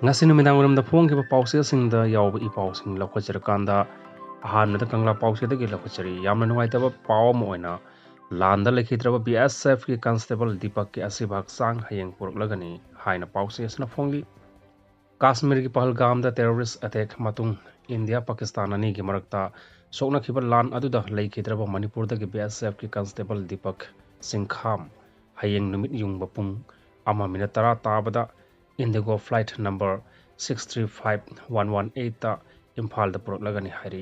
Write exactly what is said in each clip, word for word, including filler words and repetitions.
ꯉꯁꯤ ꯅꯨꯃꯤꯗꯥꯡ ꯋꯥꯏꯔꯝꯗ ꯐꯣꯡꯈꯤꯕ ꯄꯥꯎꯆꯦꯁꯤꯡꯗ ꯌꯥꯎꯕ ꯏ ꯄꯥꯎꯁꯤꯡ ꯂꯧꯈꯠꯆꯔꯀꯥꯟꯗ, ꯑꯍꯥꯟꯕꯗ ꯀꯪꯂꯥ ꯄꯥꯎꯆꯦꯗꯒꯤ ꯂꯧꯈꯠꯆꯔꯤ꯫ ꯌꯥꯝꯅ ꯅꯨꯡꯉꯥꯏꯇꯕ ꯄꯥꯎ ꯑꯃ ꯑꯣꯏꯅ, ꯂꯥꯟꯗ ꯂꯩꯈꯤꯗ꯭ꯔꯕ B S F ꯀꯤ constable ꯗꯤꯄꯛꯀꯤ ꯑꯁꯤꯕ ꯍꯛꯆꯥꯡ ꯍꯌꯦꯡ ꯄꯨꯔꯛꯂꯒꯅꯤ ꯍꯥꯏꯅ ꯄꯥꯎꯆꯦ ꯑꯁꯤꯅ ꯐꯣꯡꯂꯤ꯫ ꯀꯥꯁꯃꯤꯔꯒꯤ ꯄꯍꯜꯒꯥꯝꯗ terrorist attack ꯃꯇꯨꯡ ꯏꯟꯗꯤꯌꯥ ꯄꯥꯀꯤꯁꯇꯥꯟ ꯑꯅꯤꯒꯤ ꯃꯔꯛꯇ ꯁꯣꯛꯅꯈꯤꯕ ꯂꯥꯟ ꯑꯗꯨꯗ ꯂꯩꯈꯤꯗ꯭ꯔꯕ ꯃꯅꯤꯄꯨꯔꯗꯒꯤ B S F ꯀꯤ constable ꯗꯤꯄꯛ ꯁꯤꯡꯈꯥꯝ ꯍꯌꯦꯡ ꯅꯨꯃꯤꯠ ꯌꯨꯡꯕ ꯄꯨꯡ ꯑꯃ ꯃꯤꯅꯠ ꯇꯔꯥ ꯇꯥꯕꯗ Indigo flight number six three five one one eight ꯇ ꯏꯝꯐꯥꯜꯗ ꯄꯨꯔꯛꯂꯒꯅꯤ ꯍꯥꯏꯔꯤ꯫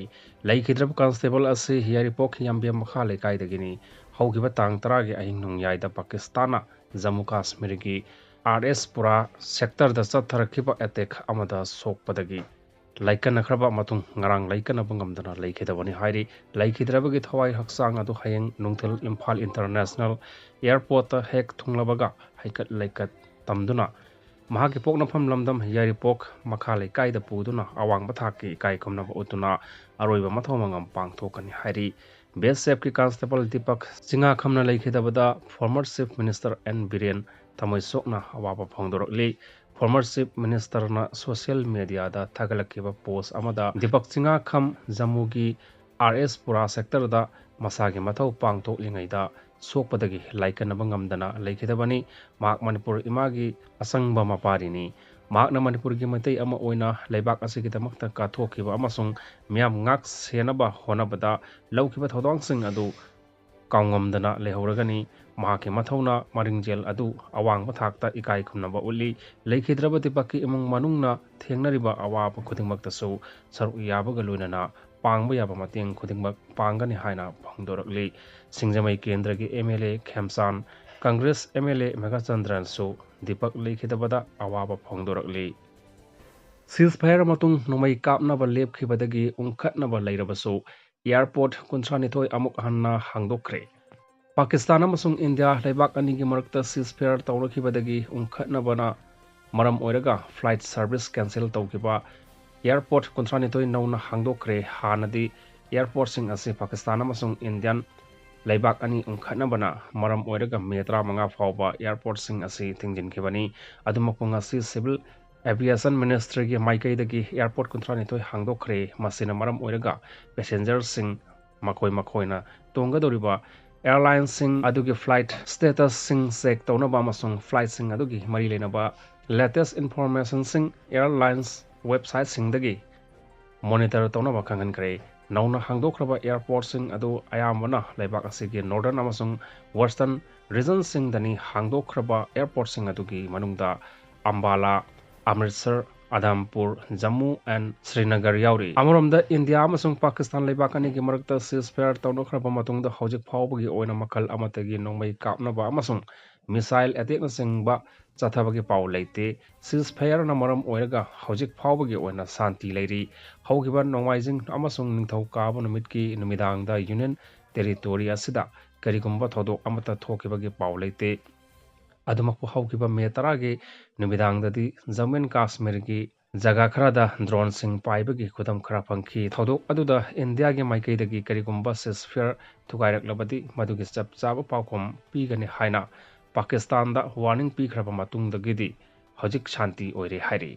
ꯂꯩꯈꯤꯗ꯭ꯔꯕ constable ꯑꯁꯤ ꯌꯥꯏꯔꯤꯄꯣꯛ ꯌꯥꯝꯕꯦꯝ ꯃꯈꯥ ꯂꯩꯀꯥꯏꯗꯒꯤꯅꯤ꯫ ꯍꯧꯈꯤꯕ ꯇꯥꯡ ꯇꯔꯥꯒꯤ ꯑꯍꯤꯡ ꯅꯣꯡꯌꯥꯏꯗ ꯄꯥꯀꯤꯁꯇꯥꯟꯅ ꯖꯝꯃꯨ ꯀꯥꯁꯃꯤꯔꯒꯤ ꯑꯥꯔ ꯑꯦꯁ ꯄꯨꯔꯥ sector ꯗ ꯆꯠꯊꯔꯛꯈꯤꯕ attack ꯑꯃꯗ ꯁꯣꯛꯄꯗꯒꯤ ꯂꯥꯏꯀꯠꯅꯈ꯭ꯔꯕ ꯃꯇꯨꯡ ꯉꯔꯥꯡ ꯂꯥꯏꯀꯠꯅꯕ ꯉꯝꯗꯅ ꯂꯩꯈꯤꯗꯕꯅꯤ ꯍꯥꯏꯔꯤ꯫ ꯂꯩꯈꯤꯗ꯭ꯔꯕꯒꯤ ꯊꯋꯥꯏ ꯍꯛꯆꯥꯡ ꯑꯗꯨ ꯍꯌꯦꯡ ꯅꯨꯡꯊꯤꯜ ꯏꯝꯐꯥꯜ International Airport ꯇ ꯍꯦꯛ ꯊꯨꯡꯂꯕꯒ ꯍꯩꯀꯠ ꯂꯩꯀꯠ ꯇꯝꯗꯨꯅ ꯃꯍꯥꯛꯀꯤ ꯄꯣꯛꯅꯐꯝ ꯂꯝꯗꯝ ꯌꯥꯏꯔꯤꯄꯣꯛ ꯃꯈꯥ ꯂꯩꯀꯥꯏꯗ ꯄꯨꯗꯨꯅ ꯑꯋꯥꯡꯕ ꯊꯥꯛꯀꯤ ꯏꯀꯥꯏ ꯈꯨꯝꯅꯕ ꯎꯠꯇꯨꯅ ꯑꯔꯣꯏꯕ ꯃꯊꯧ ꯃꯉꯝ ꯄꯥꯡꯊꯣꯛꯀꯅꯤ ꯍꯥꯏꯔꯤ꯫ B S F ꯀꯤ constable Deepak ꯆꯤꯉꯥꯈꯝꯅ ꯂꯩꯈꯤꯗꯕꯗ former Chief Minister N Biren ꯊꯃꯣꯏ ꯁꯣꯛꯅ ꯑꯋꯥꯕ ꯐꯣꯡꯗꯣꯔꯛꯂꯤ꯫ Former Chief Minister ꯅ social media ꯗ ꯊꯥꯒꯠꯂꯛꯈꯤꯕ post ꯑꯃꯗ ꯗꯤꯄꯛ ꯆꯤꯉꯥꯈꯝ ꯖꯝꯃꯨꯒꯤ ꯑꯥꯔ ꯑꯦꯁ ꯄꯨꯔꯥ sector ꯗ ꯃꯁꯥꯒꯤ ꯃꯊꯧ ꯄꯥꯡꯊꯣꯛꯂꯤꯉꯩꯗ ꯁꯣꯛꯄꯗꯒꯤ ꯂꯥꯏꯀꯠꯅꯕ ꯉꯝꯗꯅ ꯂꯩꯈꯤꯗꯕꯅꯤ꯫ ꯃꯍꯥꯛ ꯃꯅꯤꯄꯨꯔ ꯏꯃꯥꯒꯤ ꯑꯁꯪꯕ ꯃꯄꯥꯔꯤꯅꯤ꯫ ꯃꯍꯥꯛꯅ ꯃꯅꯤꯄꯨꯔꯒꯤ ꯃꯩꯇꯩ ꯑꯃ ꯑꯣꯏꯅ ꯂꯩꯕꯥꯛ ꯑꯁꯤꯒꯤꯗꯃꯛꯇ ꯀꯠꯊꯣꯛꯈꯤꯕ ꯑꯃꯁꯨꯡ ꯃꯤꯌꯥꯝ ꯉꯥꯛ ꯁꯦꯟꯅꯕ ꯍꯣꯠꯅꯕꯗ ꯂꯧꯈꯤꯕ ꯊꯧꯗꯥꯡꯁꯤꯡ ꯑꯗꯨ ꯀꯥꯎꯉꯝꯗꯅ ꯂꯩꯍꯧꯔꯒꯅꯤ꯫ ꯃꯍꯥꯛꯀꯤ ꯃꯊꯧꯅ ꯃꯔꯤꯡꯖꯦꯜ ꯑꯗꯨ ꯑꯋꯥꯡꯕ ꯊꯥꯛꯇ ꯏꯀꯥꯏ ꯈꯨꯝꯅꯕ ꯎꯠꯂꯤ꯫ ꯂꯩꯈꯤꯗ꯭ꯔꯕ ꯗꯤꯄꯛꯀꯤ ꯏꯃꯨꯡ ꯃꯅꯨꯡꯅ ꯊꯦꯡꯅꯔꯤꯕ ꯑꯋꯥꯕ ꯈꯨꯗꯤꯡꯃꯛꯇꯁꯨ ꯁꯔꯨꯛ ꯌꯥꯕꯒ ꯂꯣꯏꯅꯅ ꯄꯥꯡꯕ ꯌꯥꯕ ꯃꯇꯦꯡ ꯈꯨꯗꯤꯡꯃꯛ ꯄꯥꯡꯒꯅꯤ ꯍꯥꯏꯅ ꯐꯣꯡꯗꯣꯔꯛꯂꯤ꯫ ꯁꯤꯡꯖꯃꯩ ꯀꯦꯟꯗ꯭ꯔꯒꯤ M L A ꯈꯦꯝꯆꯥꯟ, Congress M L A ꯃꯦꯘꯆꯟꯗ꯭ꯔꯟꯁꯨ Deepak ꯂꯩꯈꯤꯗꯕꯗ ꯑꯋꯥꯕ ꯐꯣꯡꯗꯣꯔꯛꯂꯤ꯫ Ceasefire ꯃꯇꯨꯡ ꯅꯣꯡꯃꯩ ꯀꯥꯞꯅꯕ ꯂꯦꯞꯈꯤꯕꯗꯒꯤ ꯎꯪꯈꯠꯅꯕ ꯂꯩꯔꯕꯁꯨ, airport ꯀꯨꯟꯊ꯭ꯔꯥꯅꯤꯊꯣꯏ ꯑꯃꯨꯛ ꯍꯟꯅ ꯍꯥꯡꯗꯣꯛꯈ꯭ꯔꯦ꯫ ꯄꯥꯀꯤꯁꯇꯥꯟ ꯑꯃꯁꯨꯡ ꯏꯟꯗꯤꯌꯥ ꯂꯩꯕꯥꯛ ꯑꯅꯤꯒꯤ ꯃꯔꯛꯇ ceasefire ꯇꯧꯅꯈꯤꯕꯗꯒꯤ ꯎꯪꯈꯠꯅꯕꯅ ꯃꯔꯝ ꯑꯣꯏꯔꯒ flight service cancel ꯇꯧꯈꯤꯕ airport ꯀꯨꯟꯊ꯭ꯔꯥꯅꯤꯊꯣꯏ ꯅꯧꯅ ꯍꯥꯡꯗꯣꯛꯈ꯭ꯔꯦ꯫ ꯍꯥꯟꯅꯗꯤ airportꯁꯤꯡ ꯑꯁꯤ ꯄꯥꯀꯤꯁꯇꯥꯟ ꯑꯃꯁꯨꯡ ꯏꯟꯗꯤꯌꯥꯟ ꯂꯩꯕꯥꯛ ꯑꯅꯤ ꯎꯪꯈꯠꯅꯕꯅ ꯃꯔꯝ ꯑꯣꯏꯔꯒ ꯃꯦ ꯇꯔꯥꯃꯉꯥ ꯐꯥꯎꯕ airportꯁꯤꯡ ꯑꯁꯤ ꯊꯤꯡꯖꯤꯟꯈꯤꯕꯅꯤ꯫ ꯑꯗꯨꯃꯛꯄꯨ ꯉꯁꯤ civil Aviation Ministryꯒꯤ ꯃꯥꯏꯀꯩꯗꯒꯤ airport ꯀꯨꯟꯊ꯭ꯔꯥ ꯅꯤꯊꯣꯏ ꯍꯥꯡꯗꯣꯛꯈ꯭ꯔꯦ꯫ ꯃꯁꯤꯅ ꯃꯔꯝ ꯑꯣꯏꯔꯒ passengerꯁꯤꯡ ꯃꯈꯣꯏ ꯃꯈꯣꯏꯅ ꯇꯣꯡꯒꯗꯧꯔꯤꯕ airlineꯁꯤꯡ ꯑꯗꯨꯒꯤ flight statusꯁꯤꯡ check ꯇꯧꯅꯕ ꯑꯃꯁꯨꯡ flightꯁꯤꯡ ꯑꯗꯨꯒꯤ ꯃꯔꯤ ꯂꯩꯅꯕ latest informationꯁꯤꯡ airlines websiteꯁꯤꯡꯗꯒꯤ monitor ꯇꯧꯅꯕ ꯈꯪꯍꯟꯈ꯭ꯔꯦ꯫ ꯅꯧꯅ ꯍꯥꯡꯗꯣꯛꯈ꯭ꯔꯕ airportꯁꯤꯡ ꯑꯗꯨ ꯑꯌꯥꯝꯕꯅ ꯂꯩꯕꯥꯛ ꯑꯁꯤꯒꯤ northern ꯑꯃꯁꯨꯡ western regionꯁꯤꯡꯗꯅꯤ꯫ ꯍꯥꯡꯗꯣꯛꯈ꯭ꯔꯕ airportꯁꯤꯡ ꯑꯗꯨꯒꯤ ꯃꯅꯨꯡꯗ ꯑꯝꯕꯥꯂꯥ, ꯑꯃ꯭ꯔꯤꯠꯁꯔ, ꯑꯗꯝꯄꯨꯔ, ꯖꯝꯃꯨ and ꯁ꯭ꯔꯤꯅꯒꯔ ꯌꯥꯎꯔꯤ꯫ ꯑꯃꯔꯣꯝꯗ ꯏꯟꯗꯤꯌꯥ ꯑꯃꯁꯨꯡ ꯄꯥꯀꯤꯁꯇꯥꯟ ꯂꯩꯕꯥꯛ ꯑꯅꯤꯒꯤ ꯃꯔꯛꯇ ceasefire ꯇꯧꯅꯈ꯭ꯔꯕ ꯃꯇꯨꯡꯗ ꯍꯧꯖꯤꯛ ꯐꯥꯎꯕꯒꯤ ꯑꯣꯏꯅ ꯃꯈꯜ ꯑꯃꯠꯇꯒꯤ ꯅꯣꯡꯃꯩ ꯀꯥꯞꯅꯕ ꯑꯃꯁꯨꯡ missile attackꯅꯆꯤꯡꯕ ꯆꯠꯊꯕꯒꯤ ꯄꯥꯎ ꯂꯩꯇꯦ꯫ Ceasefireꯅ ꯃꯔꯝ ꯑꯣꯏꯔꯒ ꯍꯧꯖꯤꯛ ꯐꯥꯎꯕꯒꯤ ꯑꯣꯏꯅ ꯁꯥꯟꯇꯤ ꯂꯩꯔꯤ꯫ ꯍꯧꯈꯤꯕ ꯅꯣꯡꯃꯥꯏꯖꯤꯡ ꯑꯃꯁꯨꯡ ꯅꯤꯡꯊꯧꯀꯥꯕ ꯅꯨꯃꯤꯠꯀꯤ ꯅꯨꯃꯤꯗꯥꯡꯗ Union Territory ꯑꯁꯤꯗ ꯀꯔꯤꯒꯨꯝꯕ ꯊꯧꯗꯣꯛ ꯑꯃꯠꯇ ꯊꯣꯛꯈꯤꯕꯒꯤ ꯄꯥꯎ ꯂꯩꯇꯦ꯫ ꯑꯗꯨꯃꯛꯄꯨ ꯍꯧꯈꯤꯕ ꯃꯦ ꯇꯔꯥꯒꯤ ꯅꯨꯃꯤꯗꯥꯡꯗꯗꯤ ꯖꯝꯃꯨ ꯑꯦꯟ ꯀꯥꯁꯃꯤꯔꯒꯤ ꯖꯒꯥ ꯈꯔꯗ droneꯁꯤꯡ ꯄꯥꯏꯕꯒꯤ ꯈꯨꯗꯝ ꯈꯔ ꯐꯪꯈꯤ꯫ ꯊꯧꯗꯣꯛ ꯑꯗꯨꯗ ꯏꯟꯗꯤꯌꯥꯒꯤ ꯃꯥꯏꯀꯩꯗꯒꯤ ꯀꯔꯤꯒꯨꯝꯕ ceasefire ꯊꯨꯒꯥꯏꯔꯛꯂꯕꯗꯤ ꯃꯗꯨꯒꯤ ꯆꯞ ꯆꯥꯕ ꯄꯥꯎꯈꯨꯝ ꯄꯤꯒꯅꯤ ꯍꯥꯏꯅ ꯄꯥꯀꯤꯁꯇꯥꯟꯗ warning ꯄꯤꯈ꯭ꯔꯕ ꯃꯇꯨꯡꯗꯒꯤꯗꯤ ꯍꯧꯖꯤꯛ ꯁꯥꯟꯇꯤ ꯑꯣꯏꯔꯦ ꯍꯥꯏꯔꯤ꯫